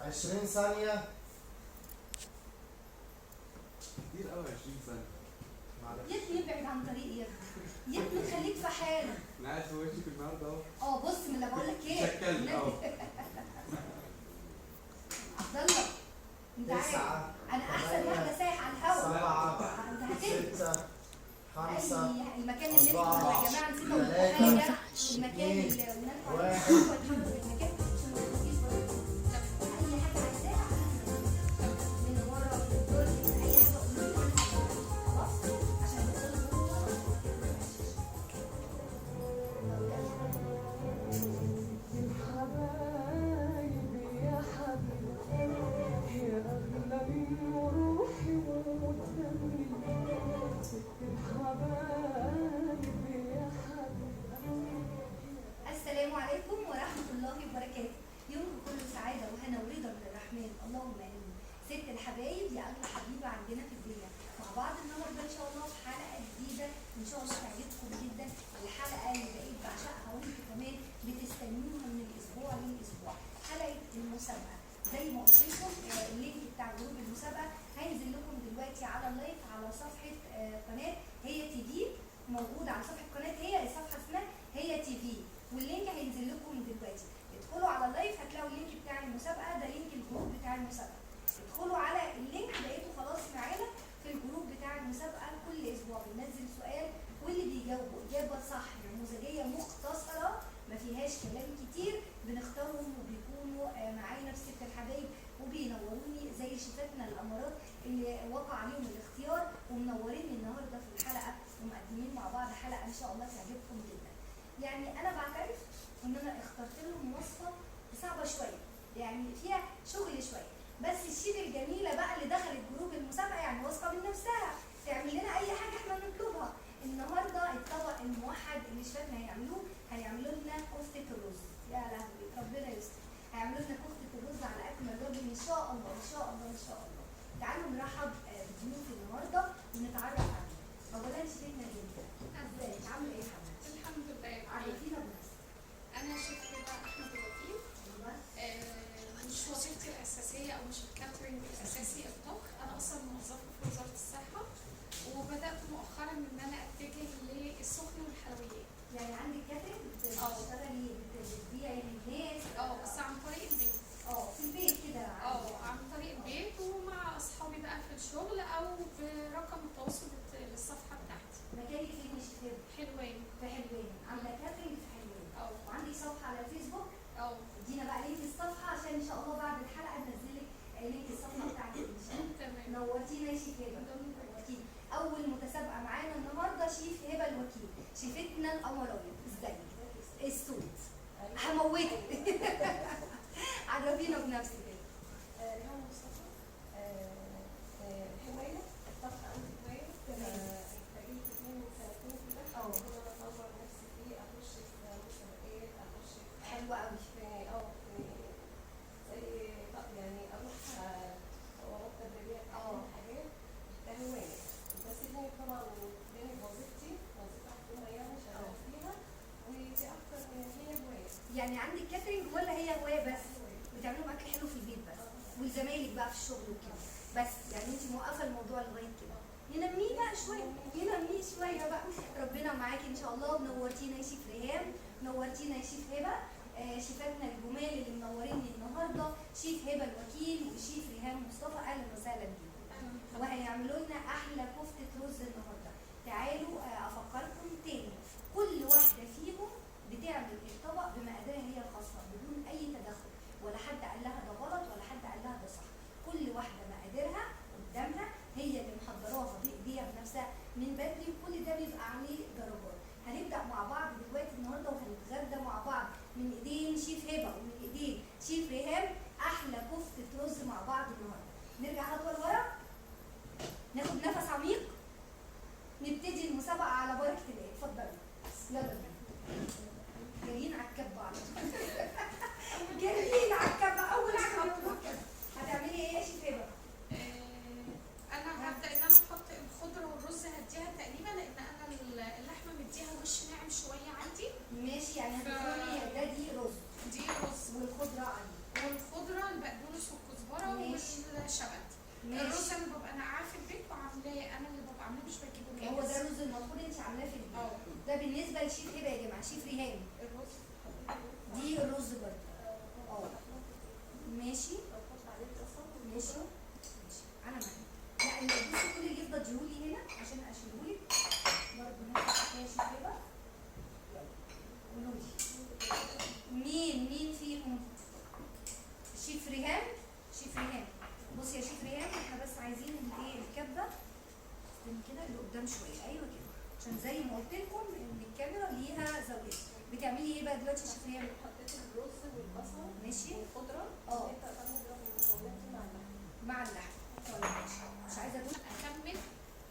20 ثانية. كتير قوي 20 ثانية. معلش يا ابني ابعد عن طريقي يا ابني، يا ابني خليك في حالك. انا قاعد في وشك النهارده اهو. اه بص من اللي بقول لك ايه. شكلني اهو. عبد الله انت عارف 9 انا احسن واحدة سايح على الهوا. 7 انت هتنزل 6 5 اي المكان اللي انتوا 4 يا جماعة نسيت اقول 3 حاجة، المكان 2 اللي قلنا لكم عليه 1. اتحرك في المكان عشان ما تخرجيش بره. اي حاجة عايزاها من ورا من الدرج من اي حاجة قولوا لي وانا هعملها. خلاص عشان تدخلوا جوه. حبايبي يا حبيبي يا أغلى من روحي ودمي، ست الحبايب يا حبيبي. السلام عليكم ورحمة الله وبركاته. يومكم كله سعادة وهنا ورضا من الرحمن، اللهم آمين. ست الحبايب يا أغلى حبيبة عندنا في الدنيا، مع بعض النهارده إن شاء الله في حلقة جديدة إن شاء الله تعجبكم جدا. الحلقة اللي بقيت بعشقها وانتوا كمان بتستنوها من الأسبوع للأسبوع، حلقة المسابقة. زي ما قلت لكم ال link بتاع group المسابقة هينزل لكم دلوقتي على ال live على صفحة قناة هي TV، موجود على صفحة قناة هي، الصفحة اسمها هي TV، وال link هينزل لكم دلوقتي. ادخلوا على ال live هتلاقوا ال link بتاع المسابقة، ده link ال group بتاع المسابقة. ادخلوا على ال link لقيتوا خلاص معانا في ال group بتاع المسابقة. كل اسبوع بننزل سؤال واللي بيجاوبوا اجابه صح نموذجيه مختصره ما فيهاش كلام كتير بنختارهم وبيكونوا معانا في ست الحبايب وبينوروني زي شيفاتنا الامارات اللي وقع عليهم الاختيار ومنوريني النهارده في الحلقة ومقدمين مع بعض حلقة ان شاء الله تعجبكم جدا. يعني انا بعترف ان انا اخترت لهم وصفه صعبة شوية، يعني فيها شغل شوية، بس الشيف الجميلة بقى اللي دخلت group المسابقة يعني واثقة من نفسها تعمل لنا اي حاجة احنا نطلبها. النهارده الطبق الموحد اللي شيفاتنا هيعملوه، هيعملوا لنا كفته الرز. يا لهوي ربنا يستر، هيعملوا لنا كفته الرز على اكمل وجه ان شاء الله ان شاء الله ان شاء الله. تعالوا نرحب بضيوف النهارده ونتعرف عليهم. اولا شيفتنا جميلة، ازيك عامله ايه يا حبيبتي؟ الحمد لله. عرفينا بنفسك. انا شيف هبه احمد الوكيل. مش وظيفتي الاساسية او مش ال catering الاساسي الطبخ، انا اصلا موظفة في وزارة الصحة، وبدات مؤخرا ان انا اتجه للسخن والحلويات. يعني عندك catering بتشتغلي بتبيعي للناس؟ بس عن طريق البيت. في البيت كده. عن طريق البيت ومع اصحابي بقى في الشغل او برقم التواصل للصفحه بتاعتي. مكانك فين يا شيف هبه؟ حلوان. في حلوان. عامله catering في حلوان. وعندك صفحة على الفيسبوك؟ ادينا بقى link الصفحة عشان ان شاء الله بعد الحلقة ننزل لك link الصفحة بتاعتك ان شاء الله. تمام. نورتينا يا شيف هبه. نورتينا. اول متسابقه معانا النهارده شيف هبه الوكيل، شيفتنا القمرايه. ازيك؟ الصوت هموتك. عرفينا بنفسك. ريهام مصطفى. هواية الطبخ عندي هواية. تمام. اتجهت فيه من سنتين كده. إن أنا أطور نفسي فيه، أخش في مسابقات، أخش في حلوة قوي. في زي يعني أروح دورات تدريبية حاجات. ده هواية بس دي طبعا جانب وظيفتي، وظيفة حكومية يعني شغالة فيها، ودي أكتر من هي هواية. يعني عندك catering ولا هي هواية بس؟ بتعملوا اكل حلو في البيت بس ولزمايلك بقى في الشغل وكده بس، يعني انت موقفه الموضوع لغاية كده. ننميه بقى شوية، ننميه شوية بقى. ربنا معاكي ان شاء الله. ونورتينا يا شيف ريهام، نورتينا يا شيف هبه. شيفاتنا الجمال اللي منوريني النهارده شيف هبه الوكيل وشيف ريهام مصطفى، اهلا وسهلا بيكم. وهيعملوا لنا احلى كفته رز النهارده. تعالوا افكركم تاني، كل واحدة فيهم بتعمل الطبق بمقاديرها هي الخاصة بدون اي تدخل، ولا حد قال لها ده غلط ولا حد قال لها ده صح. كل واحدة مقاديرها قدامها هي اللي محضراها بايديها بنفسها من بدري، وكل ده بيبقى عليه درجات. هنبدا مع بعض دلوقتي النهارده وهنتغدى مع بعض من ايدين شيف هبه ومن ايدين شيف ريهام احلى كفته رز مع بعض النهارده. نرجع خطوة لورا، ناخد نفس عميق، نبتدي المسابقة على بركة الله. اتفضلي يلا بينا. بعمله مش بجيبه جاهز. هو ده الرز المطحون انت عاملاه في البيت. ده بالنسبة لشيف هبه يا جماعة، شيف ريهام. الرز دي الرز برضه. ماشي ماشي ماشي انا معاك. لا بصي كل اللي يفضل اديهولي هنا عشان اشيلهولك برضه نفس الحكاية. شيف هبه يلا قولولي مين فيهم؟ شيف ريهام. شيف ريهام بصي يا شيف ريهام، احنا بس عايزين الايه الكبه. استني كده اللي قدام شوية. ايوه كده، عشان زي ما قلت لكم ان الكاميرا ليها زاوية. بتعملي ايه بقى دلوقتي يا شيف ريهام؟ حطيت الرز والبصل ماشي والخضره. نبدا بقى نضرب المكونات دي مع اللحمة. مع اللحمة. طيب ماشي، مش عايزه اقول اكمل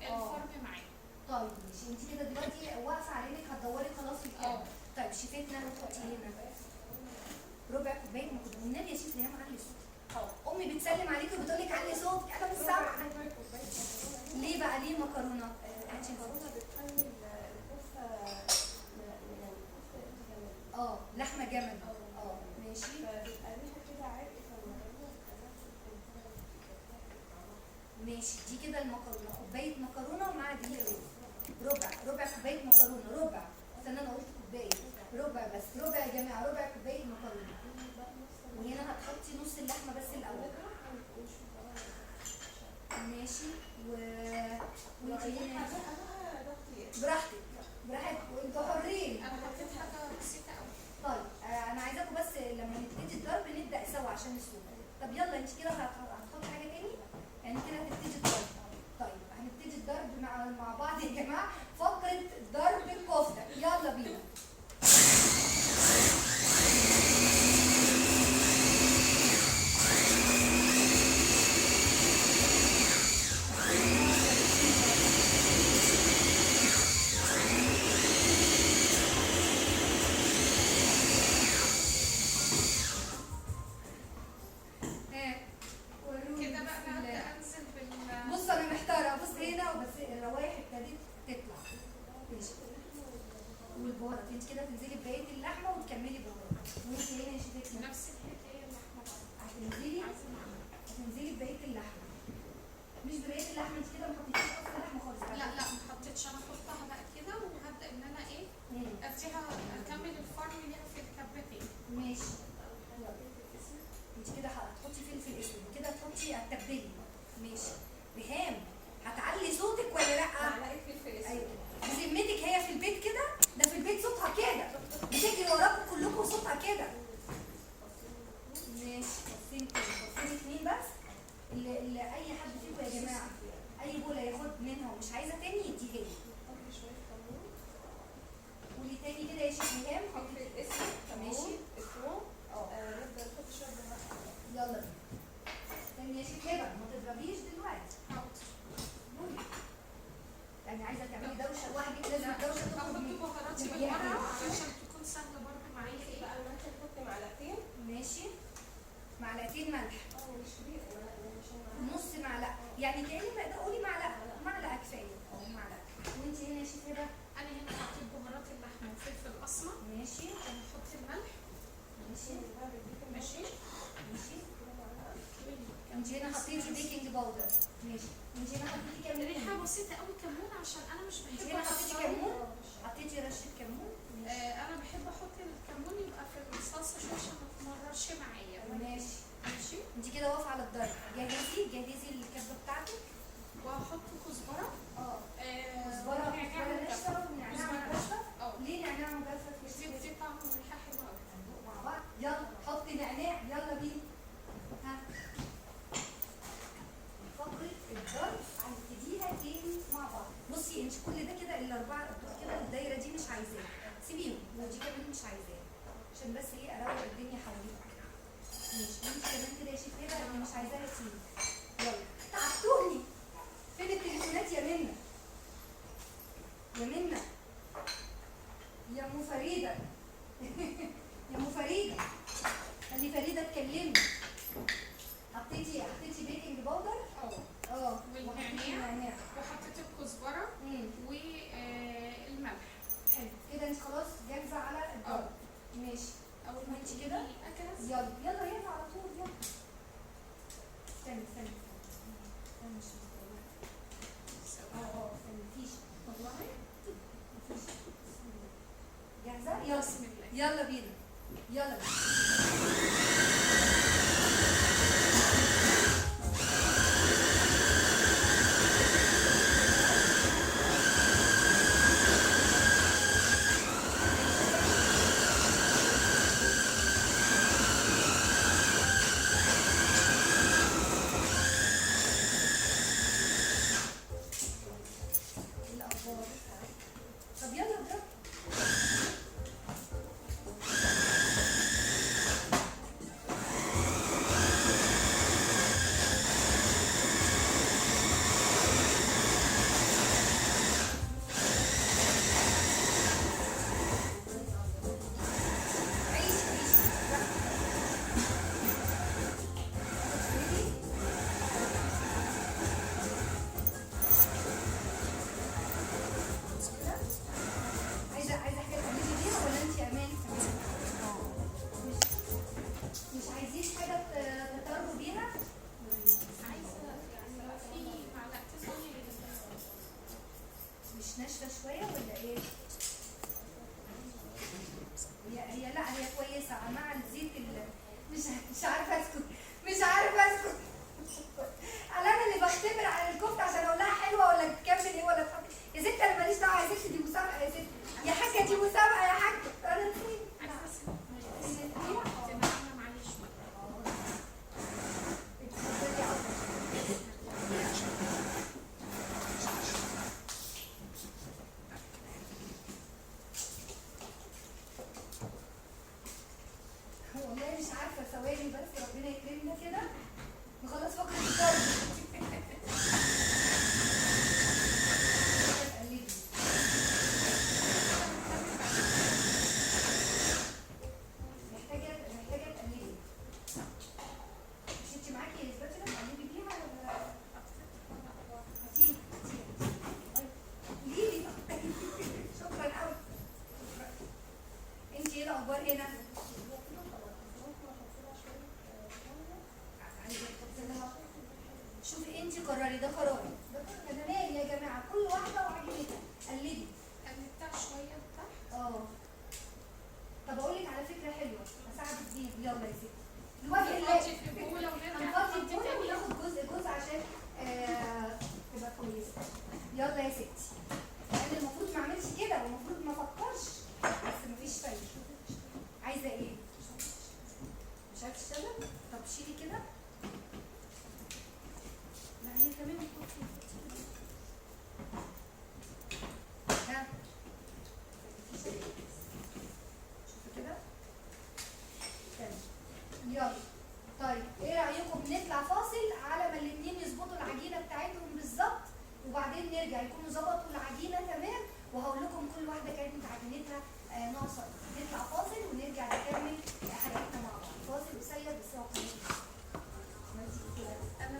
الفرم معايا. طيب ماشي، انت كده دلوقتي واقفة على انك هتدوري خلاص الكبه. طيب شيفتنا حطي هنا ربع كوباية مكرونه. والنبي يا شيف ريهام علي صوتك. امي بتسلم عليكي وبتقول لك علي صوتك، انا مش سامعه. ليه بقى؟ ليه مكرونه؟ المكرونه بتخلي الكفتة يعني كفته جمل. لحمه جمل. ماشي. فبيبقى ليها كده عرق، فالمكرونه بتبقى ماشي. دي كده المكرونه، كوباية مكرونه ومع دقيق رز. ربع كوباية مكرونه، ربع. استنى انا قلت كوباية، ربع بس، ربع يا جماعة، ربع كوباية مكرونه. وهنا هتحطي نص اللحمة بس الاول. ماشي. وانت هنا براحتك براحتك، وانتوا حرين. انا حطيت حاجة بسيطة قوي. طيب انا عايزاكم بس لما نبتدي الضرب نبدا سوا عشان الصوت. طب يلا انت كده هتحطي حاجة تاني؟ يعني كده هتبتدي الضرب. طيب هنبتدي الضرب مع بعض يا جماعة، فقره ضرب الكفتة. يلا بينا. كده بقى انا هبدا انزل بال. بص انا محتارة، بص هنا وبس الروايح ابتدت تطلع. ماشي. والبهارات انت كده تنزلي ببقية اللحمة وتكملي بهارات. وانت هنا يا شيفتنا نفس الحكاية، اللحمة بقى هتنزلي ببقية اللحمة، مش ببقية اللحمة. انت كده ما حطيتيش اصلا لحمه خالص. لا لا ما حطيتش، انا احطها بقى كده وهبدا ان انا ايه اديها اكمل الفرم ليها في الكبه تاني. ماشي. يلا انت كده هتحطي فلفل اسود وكده هتحطي التتبيله. ماشي. ريهام هتعلي صوتك ولا لا؟ معلقه فلفل اسود. ايوه بذمتك هي في البيت كده؟ ده في البيت صوتها كده، بتجري وراكم كلكم صوتها كده. ماشي. فصين كده، فصين اتنين بس. اللي اي حد فيكم يا جماعة اي بوله ياخد منها ومش عايزه تاني يديها لي. قولي تاني كده يا شيخ ريهام. فلفل اسود، ماشي، الثوم. نبدا نحط شوية بهارات. يلا بينا. استني يا شيخ هبه ما تضربيش دلوقتي. حاضر. قولي. يعني عايزه تعملي دوشه لوحدك، لازم الدوشة تخرج احط من بهاراتي بالمرة علشان تكون سهلة برضه معايا. ايه بقى الملح؟ نحط معلقتين. ماشي. معلقتين ملح. مش كبير، مش نص معلقه يعني، كأني ما قولي معلقه، معلقه كفاية. معلقه. وانت هنا يا شيخ هبه؟ انا هنا حطيت بهارات اللحمة وفلفل اسمر. ماشي. وهحط الملح. ماشي ماشي ماشي. انت هنا حطيتي baking powder. ماشي. انت هنا حطيتي كمون. ريحه بسيطة قوي كمون عشان انا مش انت بحب هنا حطيتي أكتره. كمون، حطيتي رشه كمون. انا بحب احط الكمون يبقى في الصلصه شوية عشان ما تمررش معايا. ماشي ماشي. انت كده واقفة على الضرب. جهزي الكبه بتاعتك. وهحط كزبره. كزبره ونعناع ناشفة ونعناع مجفف. ليه نعناع مجفف؟ بتدي طعم وريحه حلوة قوي. مع بعض. يلا حطي نعناع، يلا بينا. ها فقره الضرب هنبتديها تاني مع بعض. بصي انت كل ده كده الاربعة كده الدايرة دي مش عايزاها، سيبيهم، ودي كمان مش عايزاها عشان بس ايه اروق الدنيا حواليكم. ماشي. وانت كمان كده يا شيف هبه انا مش عايزاها تيجي. يلا تعبتوني. فين التليفونات يا منى؟ يا منى يا ام فريدة. يا ام فريدة خلي فريدة تكلمني. حطيتي baking powder. والنعناع. وحطيت الكزبره والملح. حلو كده. انت خلاص جاهزة على الضرب. ماشي. اول ما انت كده اجهز. يلا يلا يلا على طول. يلا استني استني استني. استني. جاهزة؟ يلا بسم الله. يلا بينا، يلا بينا. إيه الأخبار؟ طب يلا اضرب. عيش عيش براحتك. كده. عايزه حاجة تعملي بيها ولا انت امان؟ مش مش عايزين حاجة تطروا بيها؟ عايزه يعني لو في معلقتين مية يبقى مش ناشفة شوية ولا ايه؟ هي لا هي كويسة مع الزيت مش عارفه اسكت، مش عارفه اسكت. انا اللي بختبر على الكفتة عشان اقول لها حلوة ولا تكمل ايه ولا تحط. يا ست انا ماليش دعوه، يا ست دي مسابقة، يا ست يا حاجة دي مسابقة يا حاجة. انا نسيت. عايزه بس مية تبقى عامله معايا شوية. اتفضلي يا عمر. والله مش عارفه، ثواني بس ربنا يكرمنا كده نخلص فقره الضرب. تقلدي. محتاجه تقلدي. مش انت معاكي سباتولا تقلبي بيها ولا هاتيه؟ هاتيه طيب قولي لي. شكرا قوي. انت ايه الاخبار هنا؟ عايزه تحطي لها؟ شوفي انت قرري، ده قراري، ده قراري. انا مالي يا جماعة، كل واحدة وعجبتها. قلدي. قلبتها شوية لتحت. اه طب اقول لك على فكرة حلوة اساعدك بيها. يلا يا ستي لوجه الله. نفضي في البوله ونرجع هنفضي نفضي البوله تاني. وناخد جزء جزء عشان تبقى كويسة. يلا يا ستي. انا المفروض ما اعملش كده والمفروض ما افكرش، بس مفيش فايده. عايزه ايه؟ مش عارفه تشتغل؟ طب شيلي كده. لا هي كمان. ها شوفي كده. تمام. يلا طيب ايه رايكم نطلع فاصل على ما الاتنين يظبطوا العجينة بتاعتهم بالظبط، وبعدين نرجع يكونوا ظبطوا العجينة تمام، وهقول لكم كل واحدة كانت عجينتها ناقصه إيه. نطلع فاصل ونرجع نكمل حلقتنا مع بعض. فاصل قصير بس هو قليل. عملتي إيه كده؟ انا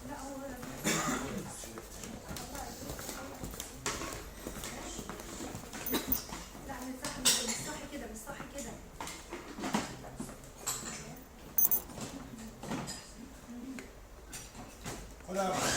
لا هو لا مش صح، مش صح كده، مش صح كده. خدها.